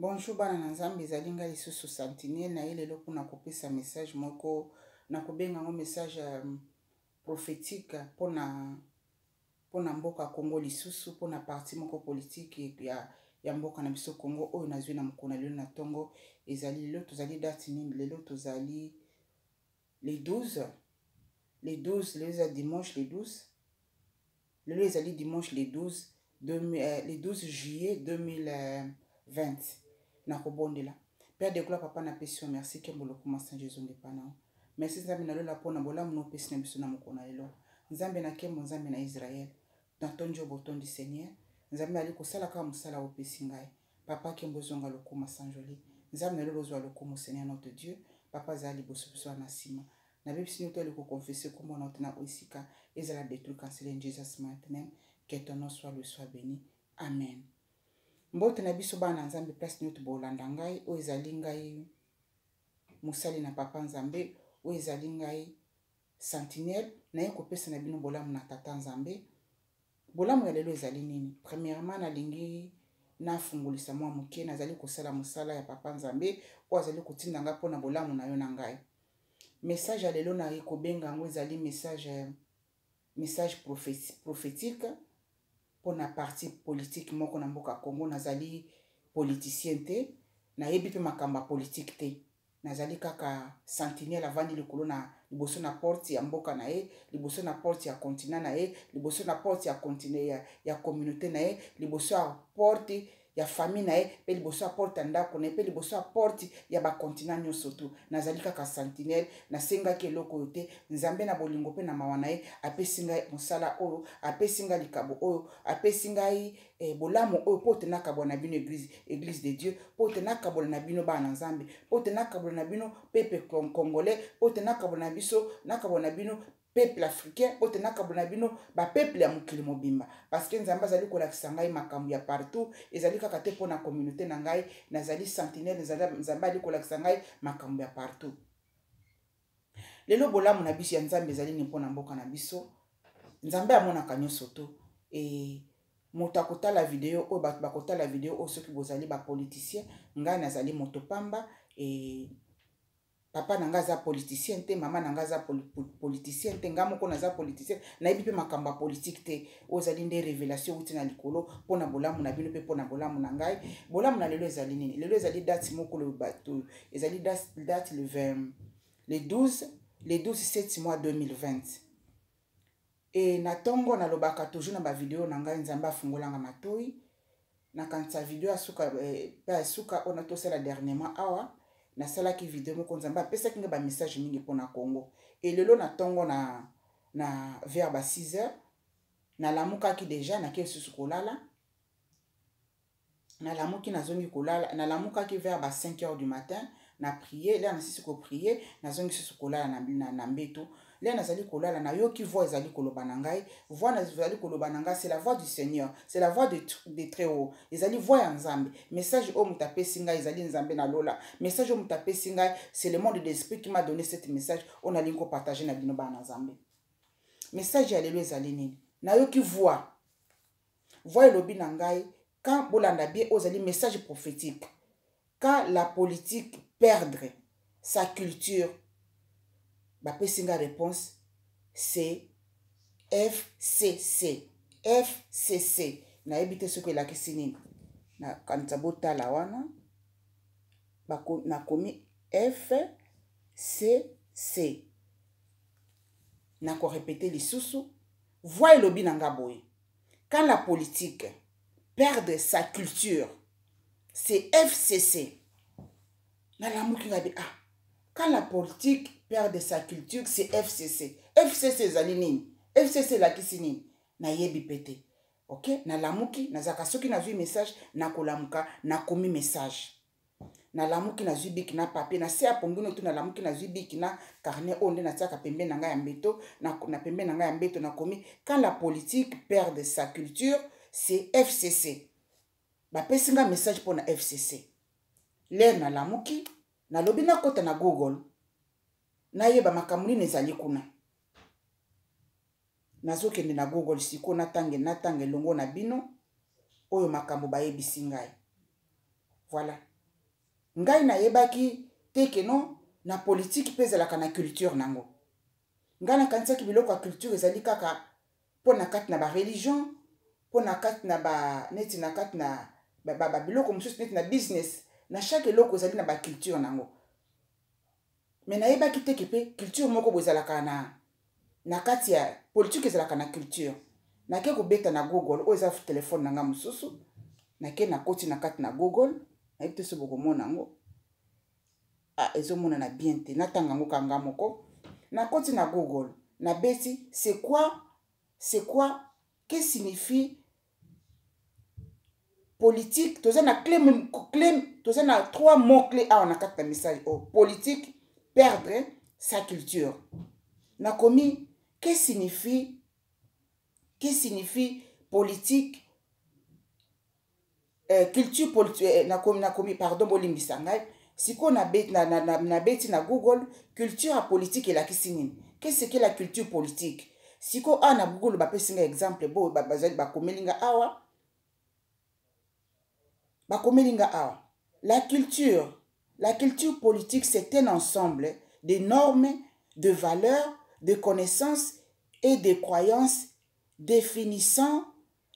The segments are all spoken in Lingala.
Bonjour bana na Nzambe, ezali ngai lisusu Sentinelle na ye lelo mpona kopesa message moko, nakobenga yango message prophétique mpona mboka Congo, lisusu mpona parti moko politique ya mboka na biso Congo oyo nazwi na mokolo na lelo na ntongo. Ezali lelo, tozali date nini lelo? Tozali le 12, le 12, lelo eza dimanche le 12. Lelo ezali dimanche le 12, le 12 juillet 2020. Nakobondela. Père de gloire, papa, napesi yo merci. Nkembo, lokuma, saint Jésus ngepa na yo. Merci Nzambe na lola mpona bolamu na opesi na biso na mokolo na lelo. Nzambe na nkembo, Nzambe na Israel, natondi yo botondi. Seigneur Nzambe, ali kosala kaka mosala opesi ngai. Papa, nkembo ezonga, lokuma, sanjoli. Nzambe na lelo, ozwa lokumu. Seigneur notre Dieu, papa, azala liboso, biso na nsima. Nabebisi nyoto ali koconfesser kombo na te na esika ezala détruit, cancellé in Jesus mighty name. Que ton nom soit le soit béni, amen. Mbote na biso bana na Nzambe, place nyonso bolanda ngai. Oyo ezali ngai mosali na papa Nzambe, oyo ezali ngai Sentinelle, naye kopesa na bino bolamu na tata Nzambe. Bolamu ya lelo ezali nini? Premièrement, nalingi nafungolisa mwa moke. Nazali kosala mosala ya papa Nzambe oyo azali kotinda ngai mpona bolamu na yo na ngai. Message ya lelo, naye kobenga yango ezali message prophétique mpona parti politique moko na mboka Congo. Nazali politicien te, nayebi mpe makambo ya politike te. Nazali kaka sentinelle, avandi likolo na liboso na porte ya mboka na ye, liboso na porte ya continent na ye, liboso na porte ya continent ya communauté na ye, liboso ya porte ya famille na ye, mpe liboso ya porte ya ndako na ye, mpe liboso ya porte ya bacontinent nyonso tu. Nazali kaka sentinelle. Nasengaki eloko oyo te. Nzambe na bolingo mpe na mawa na ye apesi ngai mosala oyo, apesi ngai likabo oyo, apesi ngai bolamu oyo mpo te nakabola na bino église de Dieu, mpo te nakabola na bino bana na Nzambe, mpo te nakabola na bino peuple congolais, mpo te nakabola na biso, nakabola na bino peuple africain, mpo te nakabola na bino bapeuple ya mokili mobimba, parce que Nzambe azali kolakisa ngai makambo ya partout. Ezali kaka te mpo na communauté na ngai. Nazali sentinelle. Nzambe azali kolakisa ngai makambo ya partout. Lelo bolamu na biso ya Nzambe ezali nini mpo na mboka na biso? Nzambe amonaka nyonso to moto akotala video oyo, bato bakotala video oyo. Soki bozali bapoliticien, ngai nazali moto pamba. Papa na ngai aza politicien te, mama na ngai aza politicien te, ngai moko naza politicien, nayebi mpe makambo ya politike te. Oyo ezali nde révélation euti na likolo mpona bolamu na bino mpe mpona bolamu na ngai. Bolamu na lelo ezali nini? Lelo ezali date moko, bato, ezali date le 20, le 12, le 12 7 mois 2020. Na ntongo, nalobaka toujours na bavideo na ngai, Nzambe afungolanga matoi. Nakanisa video ya suka mpe ya suka oyo natosala dernièrement awa, nasalaki video moko, Nzambe apesaki ngai bamessage mingi mpona Congo. Lelo na ntongo na vers ba 6 heures, nalamukaki déjà, nakei lisusu kolala. Nalamuki, nazongi kolala. Nalamukaki vers ba 5 heures du matin, na prier. L'heure nasisi koprier, nazongi susu kolala na mbeto. L'heure nazali kolala, nayoki voix ezali koloba na ngai. Voix ezali koloba na ngai, c'est la voix du Seigneur, c'est la voix de très haut. Ezali voix ya Nzambe. Message oyo moto apesi ngai ezali Nzambe na lola. Message oyo moto apesi ngai, c'est le monde d'esprit qui m'a donné cette message oyo nalingi kopartager na bino bana na Nzambe. Message ya lelo ezali nini? Nayoki voix. Voix elobi na ngai, quand, bolanda bien, oyo ezali message prophétique: quand la politique perdre sa culture, bapesi nga réponse, c'est FCC. FCC, nayebi te soki elakisi nini. Nakanisa botala wana, nakomi FCC. Nakorépéter lisusu. Voix elobi na nga boye: quand la politique perdre sa culture, c'est FCC. Nalamuki nga bi: ah, quand la politique perd sa culture, c'est FCC. FCC ezali nini? FCC elakisi nini? Nayebi mpe te. Ok, nalamuki, nazalaka soki nazwi message, nakolamuka, nakomi message. Nalamuki, nazwi bic na papier na se ya pongi no tu. Nalamuki, nazwi bic na carnet oyo nde natiaka pembeni na ngai ya mbeto. Na pembeni na ngai ya mbeto, nakomi: quand la politique perd sa culture, c'est FCC. Bapesi nga message mpo na FCC. L'heure nalamuki, nalobi nakɔta na Google, nayeba makambo nini ezali kuna. Nazokende na Google sikoyo, natange natanga elongo na bino oyo makambo bayebisi ngai. Voilà. Ngai nayebaki te que non, na politique mpe ezalaka na culture nango. Ngai nakanisaki biloko ya culture ezali kaka mpo na kati na bareligion, mpo na kati na ba neti na kati na babiloko mosusu, neti na business, na chaque eloko ezali na baculture nango. Me nayebaki te ke mpe culture moko boye ezalaka na kati ya politique, ezalaka na culture. Nake kobeta na Google, oyo eza telefone na nga mosusu. Nake nakoti na kati na Google, nayebi te so bokomona yango. Ah, ezomonana bien te, natanga yango kanga moko. Nakoti na Google, nabeti c'est quoi, c'est quoi, que signifie politique. Toza na clé, clé, toza na trois mots clés awa na kati na message oyo: politique perdre sa culture. Nakomi que signifie politique, culture politique. Nakomi, pardon, bolimbisa ngai. Sikoyo nabeti na, na, na, nabeti na Google culture ya politique elakisi nini, qu'est-ce que la culture politique. Sikoyo awa na Google bapesi ngai exemple boyo, bazali bakomeli nga awa, bakomeli nga awa: La culture politique, c'est un ensemble de normes, de valeurs, de connaissances et de croyances définissant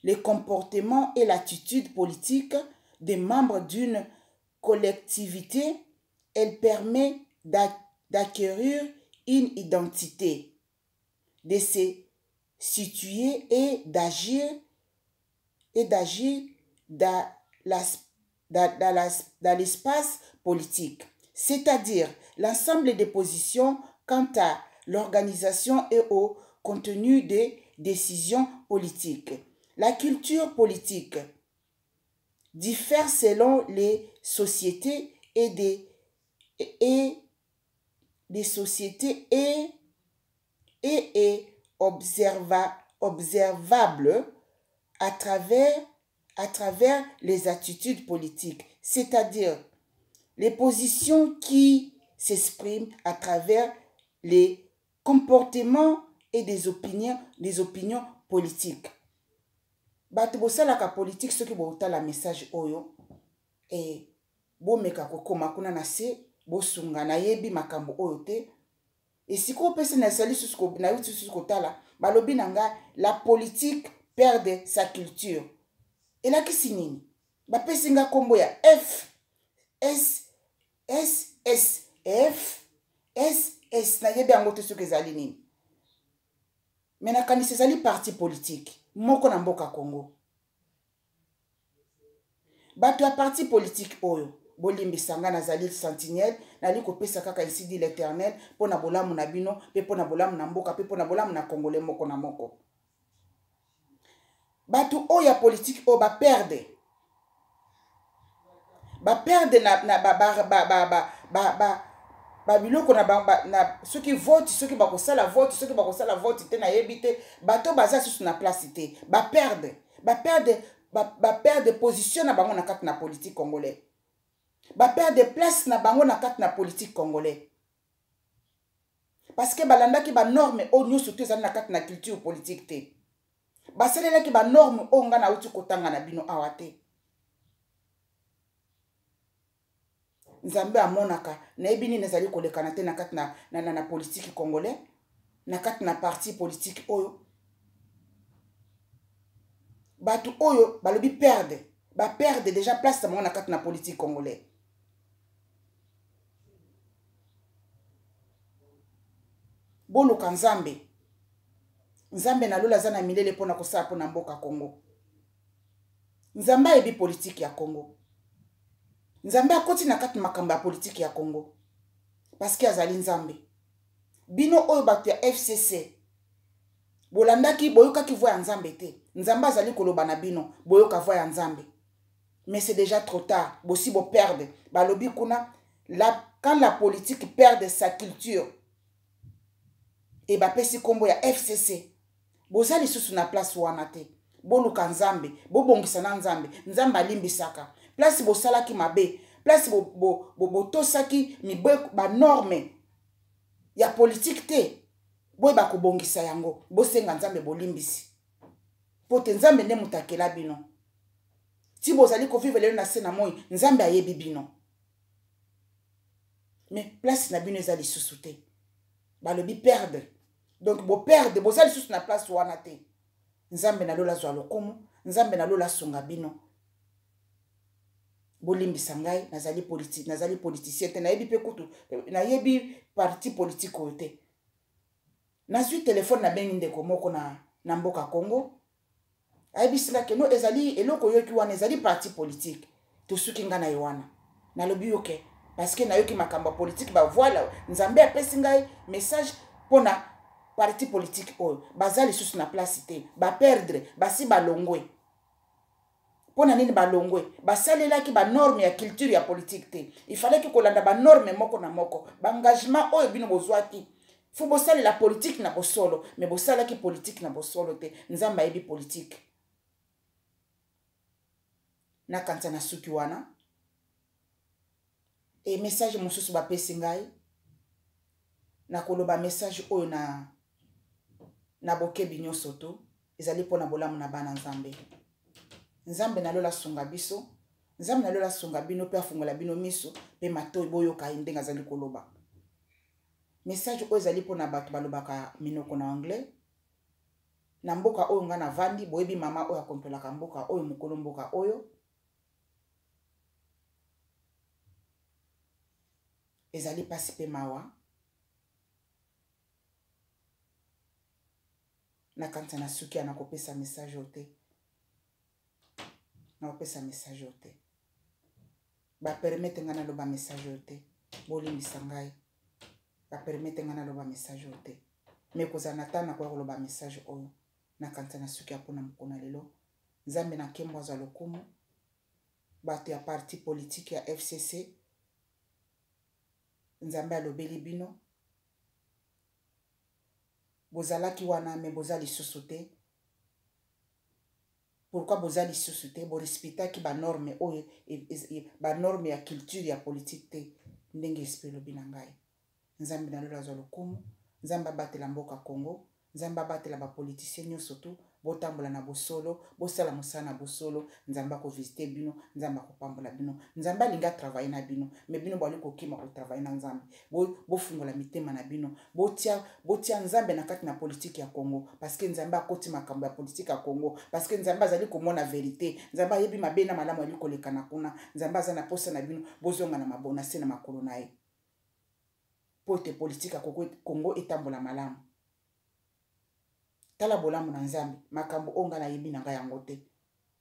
les comportements et l'attitude politique des membres d'une collectivité. Elle permet d'acquérir une identité, de se situer et d'agir dans l'espace politique, c'est-à-dire l'ensemble des positions quant à l'organisation et au contenu des décisions politiques. La culture politique diffère selon les sociétés et des sociétés et est observable à travers les attitudes politiques, c'est-à-dire les positions qui s'expriment à travers les comportements et des opinions politiques. Bato bosalaka politique, soki botala message oyo, bomeka kokoma kuna na se, bosunga. Nayebi makambo oyo te. Esika opesi nasali susu, nayuti susu kotala, balobi na ngai la politique perde sa culture elakisi nini? Bapesi nga nkombo ya F S S S F S S. Nayebi yango te soki ezali nini, me nakanisi ezali parti politique moko na mboka Congo. Bato ya parti politique oyo, bolimbisa nga, nazali sentinelle, nali kopesa kaka ainsi dit l'Éternel mpo na bolamu na bino, mpe mpo na bolamu na mboka, mpe mpo na bolamu na Congolais moko na moko. Bato oyo ya politike oyo baperdre na babiloko na soki vote, soki bakosala vote, soki bakosala vote te, nayebi te. Bato baza susu na place te, baperdre position na bango na kati na politique congolais, baperdre place na bango na kati na politique congolais, parce que balandaki banorme oyo nyonso to ezali na kati na culture politique te. Basalelaki banorme oyo ngai nauti kotanga na bino awa te. Nzambe amonaka. Nayebi nini ezali kolekana te na kati na politique congolais, na kati na parti politique oyo. Bato oyo balobi perdre, baperdre déjà place na bango na kati na politique congolais. Boluka Nzambe. Nzambe na lola aza na milele mpona kosala mpona mboka Congo. Nzambe ayebi politike ya Congo. Nzambe akoti na kati makambo ya politike ya Congo parce que azali Nzambe. Bino oyo bato ya FCC bolandaki, boyokaki voix ya Nzambe te. Nzambe azali koloba na bino, boyoka voix ya Nzambe, mais c'est déjà trop tard, bosi boperdre. Balobi kuna quand la politique perd sa culture, e bapesi nkombo ya FCC. Boza lisusu na place wana te. Boluka Nzambe, bobongisa na Nzambe. Nzambe alimbisaka. Place bosalaki mabe, place botosaki mibeko, banorme ya politike te, boyeba kobongisa yango, bosenga Nzambe bolimbisi, po te Nzambe nde moto akela bino. Ti bozali kovivre lelo na se na moi, Nzambe ayebi bino. Mais place na bino eza lisusu te. Balobi perdre, donc boperdre, boza lisusu na place wana te. Nzambe na lola azwa lokumu, Nzambe na lola asunga bino. Bolimbisa ngai, nazali politicien te, nayebi mpe kutu nayebi parti politique oyo te. Nazwi telefone, nabengi ndeko moko na mboka Congo, ayebisi nga que non, ezali eloko oyoki wana, ezali parti politique. Tosuki nga na ye wana. Nalobi ok, parce que nayoki makambo ya politike bavoila. Nzambe apesi ngai message mpona parti politique oyo, baza lisusu na place te, baperdre, basi balongwe. Mpo na nini balongwe? Basalelaki banorme ya culture ya politique te. Ifalaki kolanda banorme moko na moko, baengagement oyo bino bozwaki. Faut bosalela politike na bosolo, mais bosalaki politike na bosolo te. Nzambe ayebi politike. Nakanisa na suki wana. E message mosusu bapesi ngai, nakoloba message oyo na bokebi nyonso to ezali mpona bolamu na bana Nzambe. Nzambe na lola asunga biso, Nzambe na lola asunga bino mpe afungola bino miso mpe matoi, boyoka ye ndenge azali koloba. Message oyo ezali mpona bato balobaka minoko na anglais na mboka oyo ngai navandi. Boyebi mama oyo akontrolaka mboka oyo, mokolo mboka oyo. Ezali mpasi mpe mawa. Nakanisa na suki ya nakopesa message oyo te, nakopesa message oyo te. Bapermettre ngai naloba message oyo te, bolimbisa ngai. Bapermettre ngai naloba message oyo te, mais kozala na ntango nakoya koloba message oyo. Nakanisa na suki ya mpona mokolo na lelo. Nzambe na nkembo azwa lokumu. Bato ya parti politique ya FCC, Nzambe alobeli bino. Bozalaki wana, mais boza lisusu te. Pourquoi boza lisusu te? Borespectaki banorme oyo, banorme ya culture ya politique te, ndenge esprit elobi na ngai. Nzambe na lelo azwa lokumu. Nzambe abatela mboka Congo, Nzambe abatela bapoliticien nyonso tu. Botambola na bosolo, bosala mosala na bosolo. Nzambe akovisite bino, Nzambe akopambola bino. Nzambe alingi atravaille na bino, mais bino bwali kokima kotravaille na Nzambe. Bofungola mitema na bino, botia Nzambe na kati na politike ya Congo, parce que Nzambe akoti makambo ya politike ya Congo, parce que Nzambe azali komona verité. Nzambe ayebi mabe na malamu ali koleka na kuna. Nzambe aza na posa na bino, bozonga na mabona se na makolo na ye, mpo ete politike ya Congo etambola malamu. Tala bolamu na Nzambe. Makambo oyo ngai nayebi na ngai yango te,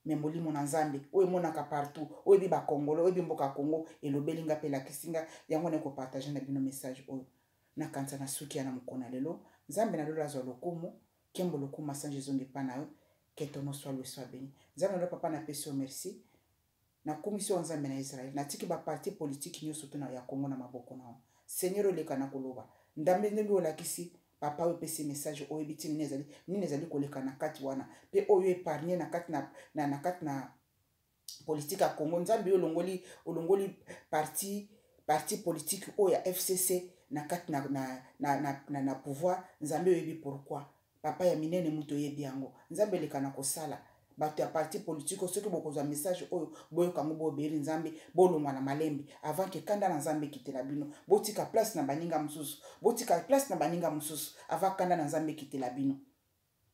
mais molimo na Nzambe oyo emonaka partout, oyebi bakongolo, oyebi mboka Congo, elobeli nga mpe elakisi nga yango. Na kopartage na bino message oyo. Nakanisa na suki ya na mokolo na lelo. Nzambe na lelo azwa lokumu, nkembo, lokumu, masange ezongi epa na yo. Que ton nom soit loué, soit béni. Nzambe na lelo, papa, napesi yo merci, nakumisi yo, Nzambe na Israele. Natiki baparti politike nyonso to na ya Kongo na maboko na yo, Seigneur. Oleka na koloba ndambe ndenge olakisi papa oyo epesi message. Oyebi ntina nini ezali, nini ezali koleka na kati wana, mpe oyo épargne na kati na politike ya Congo. Nzambe, oyo olongoli parti politique oyo ya FCC na kati na pouvoir. Nzambe, oyebi pourquoi. Papa ya minene, moto oyebi yango. Nzambe, eleka na kosala. Bato ya parti politique, soki bokozwa message oyo, boyoka yango, booberi Nzambe, bolongwa na malembe avant que kanda na Nzambe ekitela bino. Botika place na baninga mosusu, botika place na baninga mosusu avant kanda na Nzambe ekitela bino.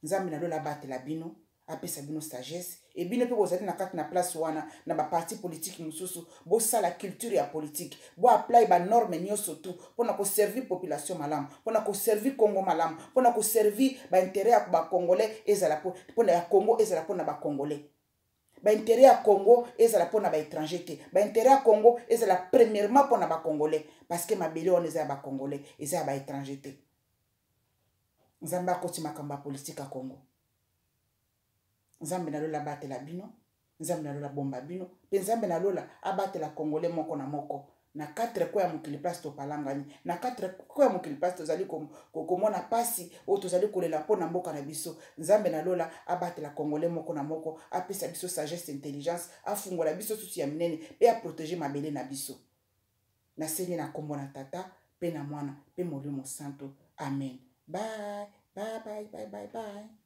Nzambe na lola abatela bino, apesa bino sagesse. E bino mpe bozali na kati na place wana na baparti politike mosusu, bosala culture ya politike, boapply banorme nyonso tu mpona koservir population malamu, mpona koservir Congo malamu, mpona koservir baintérêt ya bacongolais ezala mpona ya Congo, ezala mpona bacongolais. Baintérêt ya Congo ezala mpona baétranger te. Baintérêt ya Congo ezala premièrement mpona bacongolais, parce que mabele wana eza ya bacongolais, eza ya baétranger te. Nzambe akoti makambo ya politike ya Congo. Nzambe na lola abatela bino, Nzambe na lola bomba bino, mpe Nzambe na lola abatela congolais moko na moko na quatre coins ya mokili, place topalangani, na quatre coins ya mokili, place tozali komona pasi oyo tozali kolela mpo na mboka na biso. Nzambe na lola abatela congolais moko na moko, apesa biso sagesse, intelligence, afungola biso susu ya minene mpe aprotege mabele na biso. Nasengi na nkombo na Tata mpe na Mwana mpe Molimo Santo, amen. Bye bye bye bye bye bye.